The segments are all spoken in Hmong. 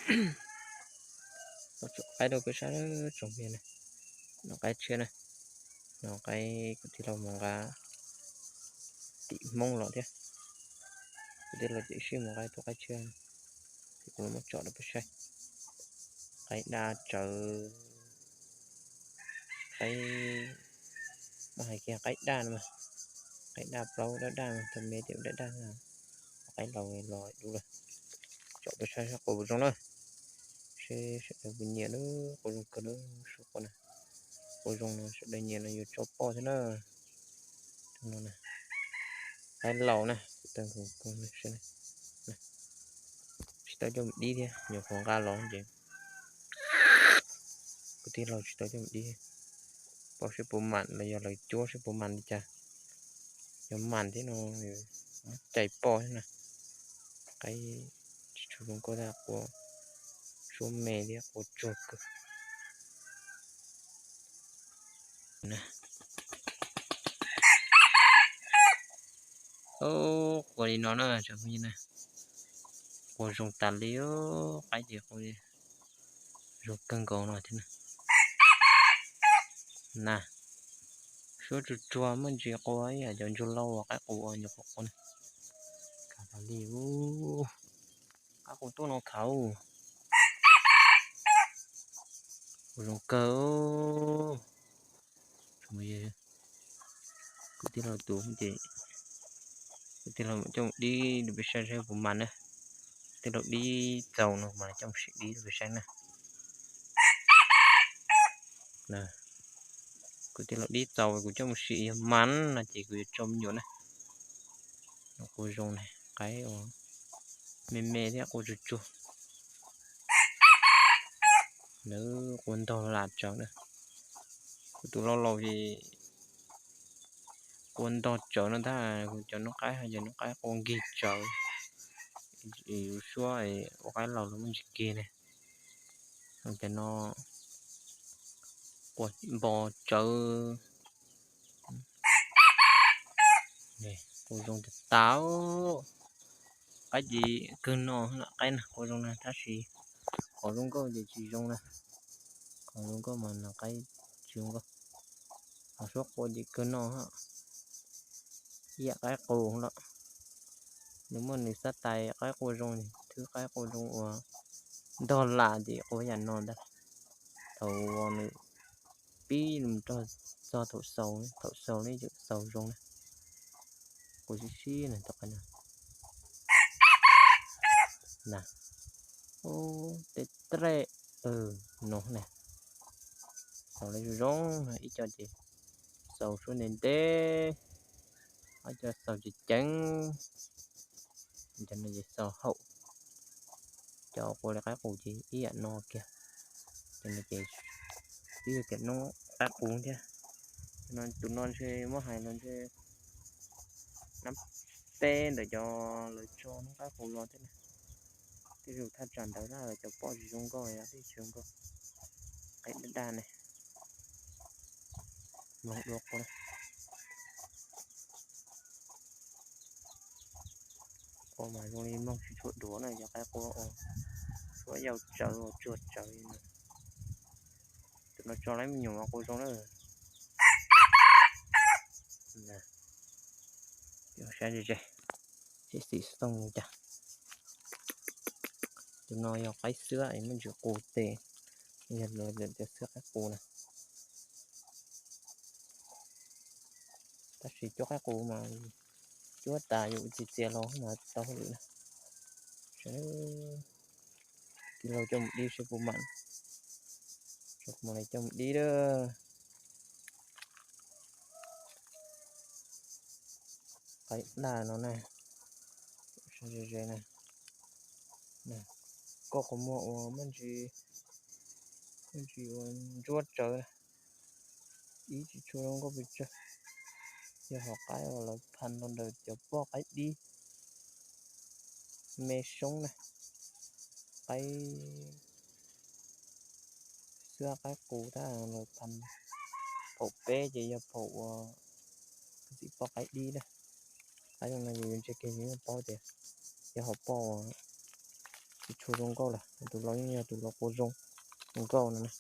Tsom qaib rau peb saib tsoom phooj ywg na. No qaib tshiab na, no qaib kuv tij laug mus nqa tim Hmoob los thiab. Kuv tij laug ces sib mus nqa tus qaib tshiab, ces kuv los muab tsom rau peb saib. Qaib daj tsawv, qaib, muab hais kiag qaib daj no mas, qaib daj plaub daj daj no, tau me ces daj daj, qaib laus los dub lawm. Tsom peb saib seb qua puas zoo na, seb sawv daws puas nyiam na, qua zoo kawg na, sub qua na, qua zoo no sawv daws nyiam no yuav tso poj thiab na. No na, qaib laus na, kuv tij laug tsis tau coj mus dib thiab, nyuam qhuav nqa los ces kuv tij laug tsis tau coj mus dib, pom seb puas mam los yog lawv cuab seb puas mam li cas. Yog mam thiab no muab cais poj thiab na. Qaib tsis tshua zoo nkauj tab, qua suab me thiab qua tsuag kawg. Qua li no na, qua zoo tas li, qaib ces qua zoo kawg nkaus no thiab na. Na, suab tsuag tsuag muaj ntsis qua ib yam cov ntsuag lauj uas qaib qus uas nyuam qhuav qua na. Khav tas li, qaib qus tuaj no khav, qua zoo kawg. Kuv tij laug tus ces, kuv tij laug coj mus dib rau peb saib seb puas mam na. Tij laug dib txaus no mas coj mus sim dib rau peb saib na. Kuv tij laug dib txaus kuv coj mus sim, yog mam no ces kuv yuav tso me nyuam na. Qua zoo na, qaib ua me me thiab qua tsuag tsuag. Lawv qua ntog lam tsawv na. Kuv tus laus laus ces qua ntog tsawv no tab, kuv cov noob qaib, cov noob qaib qua nkig tsawv. Yus suab ua qaib laus los muaj ntsis kig ne. Cov no qua npo tsawv. Qua zoo tas tas. Qaib ces kawg no, qaib na qua zoo na tab sis qhov zoo nkauj ces tsis zoo na. Qhov zoo nkauj mas no qaib tsis zoo nkauj. Qhov suab qua ces kawg no, ib yam qaib qus lawm. Nws muaj nws xab tais qaib qua zoo, thwb qaib qua zoo uas ntog lam ces qua yam no ntag. Thaum uas nws pib mus rau txog thaum xaus, thaum xaus li tseem xaus zoo na. Qua sib sib na, tau qab na. Na, ub, tej tre, no na. Xaus li zoo zoo, ib co ces xaus suab ntev ntev, ob co xaus ceev ceev, cov no ces xaus haum. Cov qua li qaib qus ces ib yam no kiag. Cov no ces twb yog cov noob qaib qus thiab. Tus no ntshe muab hais los ntshe nab peb ntawm cov lawv tso noob qaib qus los thiab na. Tej zaum thaj tsam ntawd na lawv cov poj tsis zoo nkauj, yog tsis zoo nkauj. Qaib daj daj ne, mloog dua qua na. Qua mas zoo li mloog tsis tshua duav na, yog qaib qua ua suab yau tsawv ua tsuag tsawv li no. Tus no tso lawv me nyuam mas qua zoo na. Saib ze ze, seb xim xoo li cas. Tus no yog qaib xwb es muaj ntsis qus tes, yog lawv cov xwb qaib qus na. Tab sis cuab qaib qus mas cuab tas yus txias txias los mas tau hauj lwm na. Tij laug coj mus dib seb puas mam. Coj mus dib lawm. Qaib daj no na, ze ze na, koj qhov muag uas muaj ntsis, muaj ntsis uas ntsuab tsawv na, ib tsis tshua zoo nkauj pes tsawg. Yog hom qaib uas lawv phaj los ntawm cov poj qaib dib me soob na, qaib xwb qaib qus tab lawv phaj. Phaum peb ces yog phaum uas ntxim poj qaib dib na. Qaib zoo no yus ntsia kiag yus yeej paub tias yog hom poj uas tsis tshua zoo nkauj lawm. Tus laus yeej yog tus laus qua zoo nkauj no na.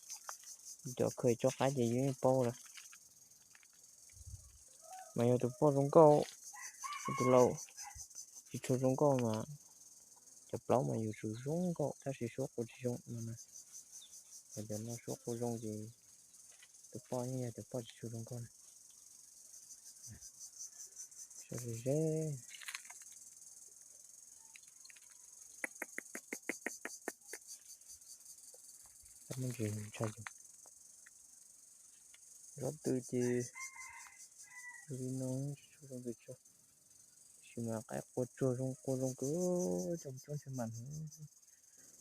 Cov khaws tso qaib ces yus yeej paub lawm. Mas yog tus poj zoo nkauj, tus laus tsis tshua zoo nkauj mas cov plaub mas yuav tsum zoo nkauj tab sis suab qua tsis zoo no na. Yog cov no suab qua zoo ces tus poj yeej yog tus poj tsis tshua zoo nkauj na. Ze ze. Tab muaj ntsis ntshai yus. Zov tw ces li no tsis tshua zoo tw tsuag. Tab sis mas qaib qua tsuag zoo, qua zoo kawg, coob coob ntshe mas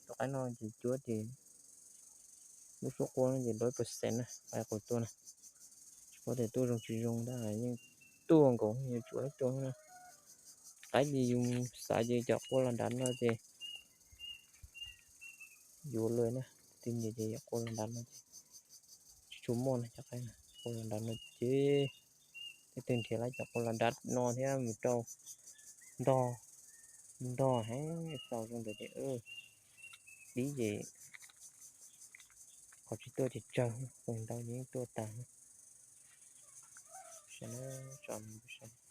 tus qaib no ces cuab ces lub suab qua no ces lawm percent na, qaib qua tuaj na. Tsis paub tias tuaj zoo tsis zoo tab yeej tuaj nkaus, yuav tsum tuaj na. Qaib ces yus xav ces cov qua los nrad no ces yuav lawm na, twb nyiam ces qua los nrad no ces tsis tshua muaj na cov qaib na. Qua los nrad no ces tej tug nrhiav lawm cov qua los nrad no thiab mus rau ntog, ntog heev xaus zoo ntawd ces dib ces qhov tsis tuaj ces tsawg, qws ntau ces yeej tuaj tag. Saib na, tso nws saib.